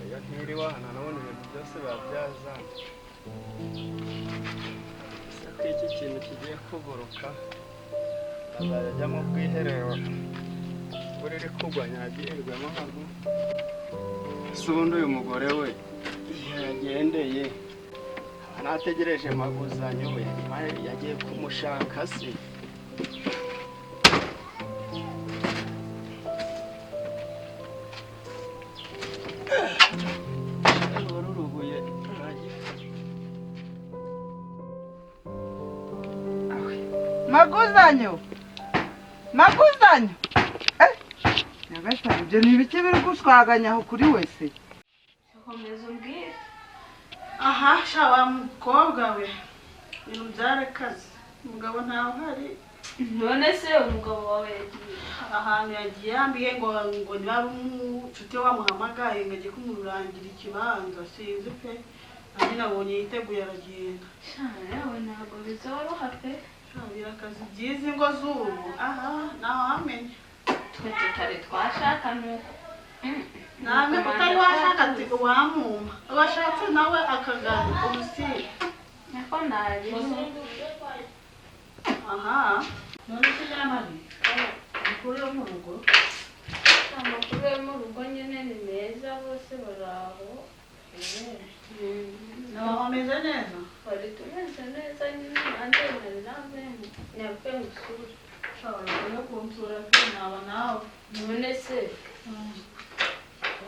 Iyo ntiriwe aha nanone ibintu byose biba byazambye. Ese ko iki kintu kigiye kuguruka, azajya ajya mu bwiherero, imvura iri kugwa nyagirirwemo hano? Ese ubundi uyu mugore we yagendeye nategereje maguzanyo, yagiye kumushaka se? Urubuye ruragifata. Maguzanyo, maguzanyo! Eh, nyagasani, ibyo ni ibiki biri gushwaganya aho kuri wese? Komeza umbwire. Aha sha, wa mukobwa we, ibintu byarakaze, umugabo ntawe uhari. None se umugabo wawe yagiye? Ahantu yagiye yambwiye ngo niba ari umucuti we wamuhamagaye ngo ajye kumurangira ikibanza, sinzi pe, nanjye nabonye yiteguye aragenda. Sha yawe, ntabwo bizoroha pe. Sha, birakaze byiza, ingo z'ubu aha ntawamenya. Twe tutari twashaka nuko. Namwe utari washaka ati wamuma washatse nawe akagana ubusire. Nako nabiho. Aha none se nyamari, amakuru yo mu rugo? Amakuru yo mu rugo nyine ni meza, bose bari aho. Nabo bameze neza? Bari tumeze neza nyine, nanjye nari navuye nyavuye gusura. Sha, urakoze kunsura pe, naba nawe. None se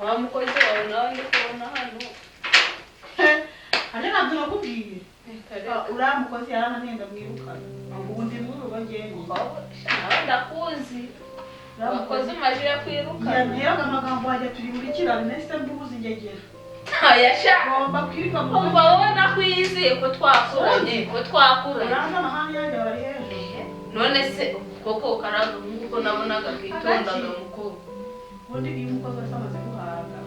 wa mukozi wawe nawe ndi kubona hano? Ate ntabyo nakubwiye. Reka reka. Uriya mukozi yarananenda mwirukana, ubu ndi muri urugo njyenyine. Nawe ndakuzi, abakozi umajije kwirukana. Yabwiraga amagambo wajya turi muri kiraro, nese mbubuze ingegera. Oya sha. Ngomba kwirirwa mu Umva wowe, nakwizi ko twakuranye, ko twakuranye. Uranza amahane yanjye bari hejuru. Ehe, none se koko karaga nk'uko nabonaga kitondaga mukobwa? Ubundi iyo umukozi wese amaze guhaga.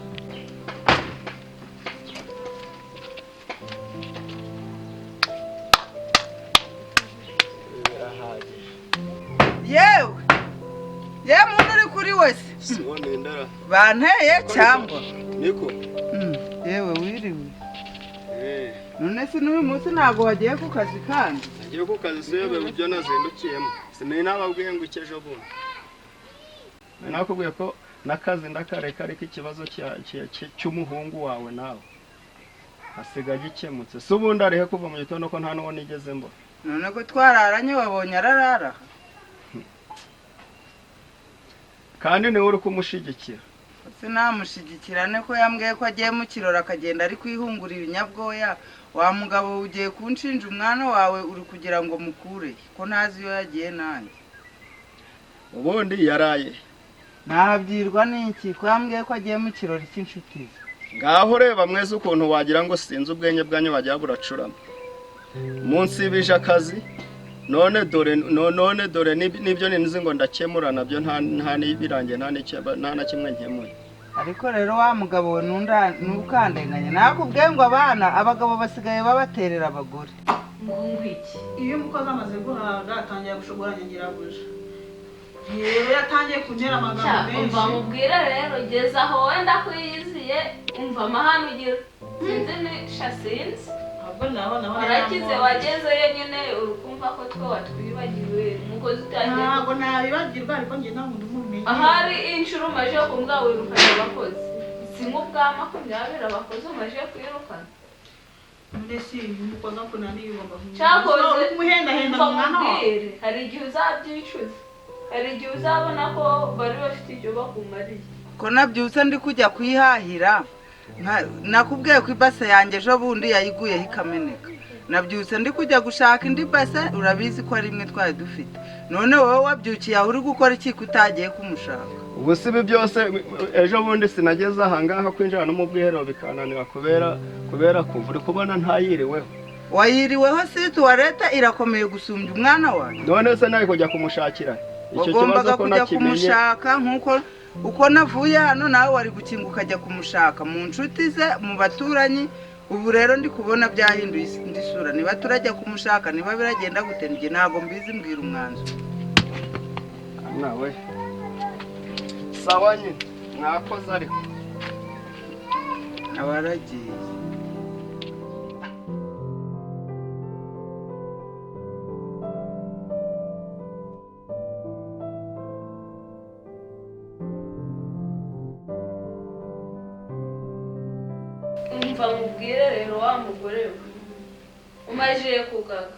Ibi birahagije. Yewe yewe, muntu uri kuri wese! Si uwo nindara? Banteye cyangwa? Niko. Yewe, wiriwe? Eh. None se n'uyu munsi ntabwo wagiye ku kazi kandi? Nagiye ku kazi, siyobewe ibyo nazindukiyemo? Sinari nababwiye ngo icyo ejo bundi nari nakubwiye ko n'akazi ndakareka, ariko ikibazo cy'umuhungu wawe nawe asigaye gikemutse. Si ubundi arihe kuva mu gitondo ko nta n'uwo nigeze mbona? None ko twararanye, wabonye ararara? Kandi niwe uri kumushyigikira. Sinamushyigikira ne ko yambwiye ko agiye mu kirori, akagenda ari kwihungura ibinyabwoya? Wa mugabo, ugiye kunshinja umwana wawe, uri kugira ngo mukure ko ntazi iyo yagiye nanjye. Ubundi yaraye? Ntabyirwa n'iki ko yambwiye ko agiye mu kirori cy'inshuti ze? Ngaho reba mwese ukuntu wagira ngo sinzi ubwenge bwanyu, wagira buracurama. Munsi bije akazi, none dore none dore n'ibyo ninzi ngo ndakemura nabyo nta n'ibirangiye, nta na kimwe nkemuye. Ariko rero wa mugabo we, ntukandenganye, nakubwiye ngo abana abagabo basigaye babaterera abagore. Ngo ngwiki? Iyo umukozi amaze guhaga atangira gushobora nyirabuja, rero yatangiye kuntera amagambo Sha, umva menshi. mubwire rero, geza aho wenda kwiyiziye, umva amahane ugira, sinzi ni sha, sinzi. Ahubwo nabo Warakize, wagezeyo nyine uri kumva ko twe watwibagiwe, umukozi utangiye. Ntabwo nabibagirwa, ariko njye ntabwo ndi umuntu. Ahari inshuro umaze kumbwa wirukanye abakozi, si nk'ubwa 20 abakozi umaze kwirukana. None si iyo umukozi akunaniye ugomba Cyakoze kumuhendahenda umva mu mwana wawe? mubwire, hari igihe uzabyicuza, hari igihe uzabona ko bari bafite icyo bakumariye. Ko nabyutse ndi kujya kwihahira, nakubwiye ko ibase yanjye ejo bundi yayiguyeho ikameneka, nabyutse ndi kujya gushaka indi base, urabizi ko ari imwe twari dufite. None wowe wabyukiye aho uri gukora iki ko utagiye kumushaka? Ubu si ibi byose, ejo bundi sinageze aha ngaha kwinjira no mu bwiherero bikananira kubera kuva uri kubona ntayiriweho. Wayiriweho si tuwarete irakomeye gusumbya umwana wawe? None se nawe kujya kumushakira icyo kibazo Wagombaga ko kujya nakimenye? kumushaka nk'uko Uko navuye hano nawe wari gukinga ukajya kumushaka mu nshuti ze, mu baturanyi. Ubu rero ndi kubona byahinduye indi sura. Niba turajya kumushaka, niba biragenda gute, njye ntabwo mbizi, mbwira umwanzuro. Nawe sawa nyine mwakoze ariko abaragiye. Umva mubwire rero wa mugore we umajije kugaga.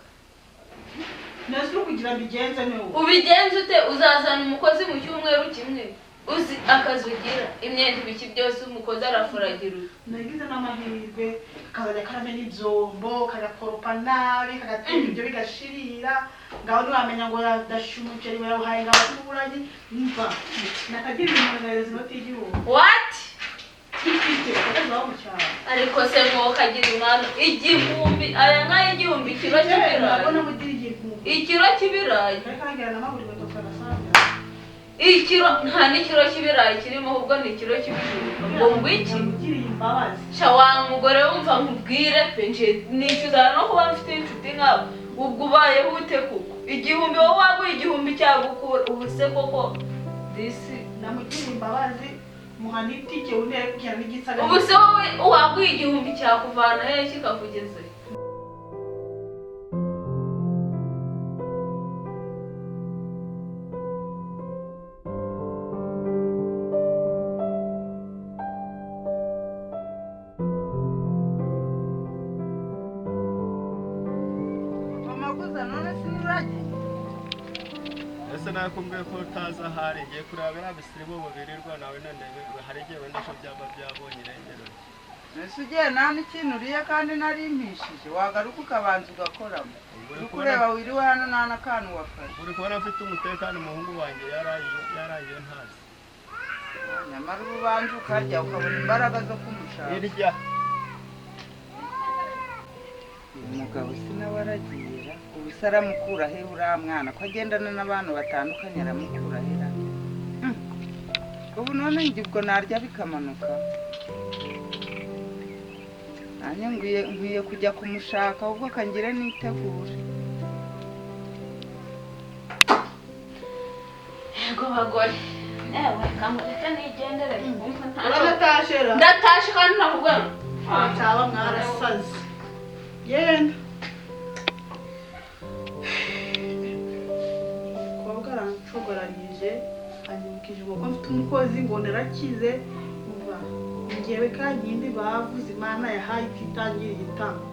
Nese uri kugira mbigenze ni wowe. Ubigenze ute? Uzazana umukozi mu cyumweru kimwe, uzi akazi ugira, imyenda, ibiki byose, umukozi arafuragira uti. Nagize n'amahirwe kazajya karamena ibyombo, kagakoropa nabi, kagateka ibyo bigashirira. Ngaho ntiwamenya ngo yadashe umuceri yawuhaye ngo abaturanyi. Mva nakagira ibintu nkahereza inoti y'igihumbi. What? Ifite abakozi babo mu cyaro. Ariko se mwokagira imana, 1000, aya nk'ay'igihumbi, ikiro cy'ibirayi. Ndabona mugira igihumbi. Ikiro cy'ibirayi. Kari kagira na maburi batatu agasangira. Ikiro, nta n'ikiro cy'ibirayi kirimo, ahubwo ni ikiro cy'ibijumba, ngo ngwiki? Yamugiriye imbabazi. Sha wa mugore, wumva nkubwire pe, nje nicuza no kuba mfite inshuti nkawe. Ubwo ubayeho ute kuko 1000 wowe waguha 1000 cyagukura ubu se koko disi? Namugiriye imbabazi, muha n'itike, undi yari kugenda n'igitsina. Ubu se wowe waguha 1000 cyakuvana hehe kikakugeza he? Mama guza, none sinuragiye. Ese nakubwiye ko utazi ahari? Ngiye kureba biriya bisiribo birirwa nawe, none hari igihe wenda ejo byaba byabonye irengero rye. Ese ugiye nta n'ikintu uriye kandi nari mpishije, wagaruka ukabanza ugakoramo? Ubwo uri Uri kubona kureba wiriwe hano nta n'akantu wafashe. Uri kubona mfite umutekano, umuhungu wanjye yaraye yaraye ntazi. Nyamara uba ubanje ukarya ukabona imbaraga zo kumushaka. Hirya. Uyu mugabo sinawe aragira ubu se aramukura he uriya mwana ko agendana n'abantu batandukanye, aramukura hera? Ubu none njye ubwo narya bikamanuka, nanjye nkwiye kujya kumushaka, ahubwo kangire nitegure. Yego bagore, ewe kamureke nigendere, wumva ntacyo. Uradatashera. Ndatashe kandi nakubwira. Cyaba mwarasaze, yenda umukobwa arancogoranyije, anyibukije ngo ko mfite umukozi, ngo narakize. Umva, ngewe kankindi bavuze Imana yahaye ititangira igitanga.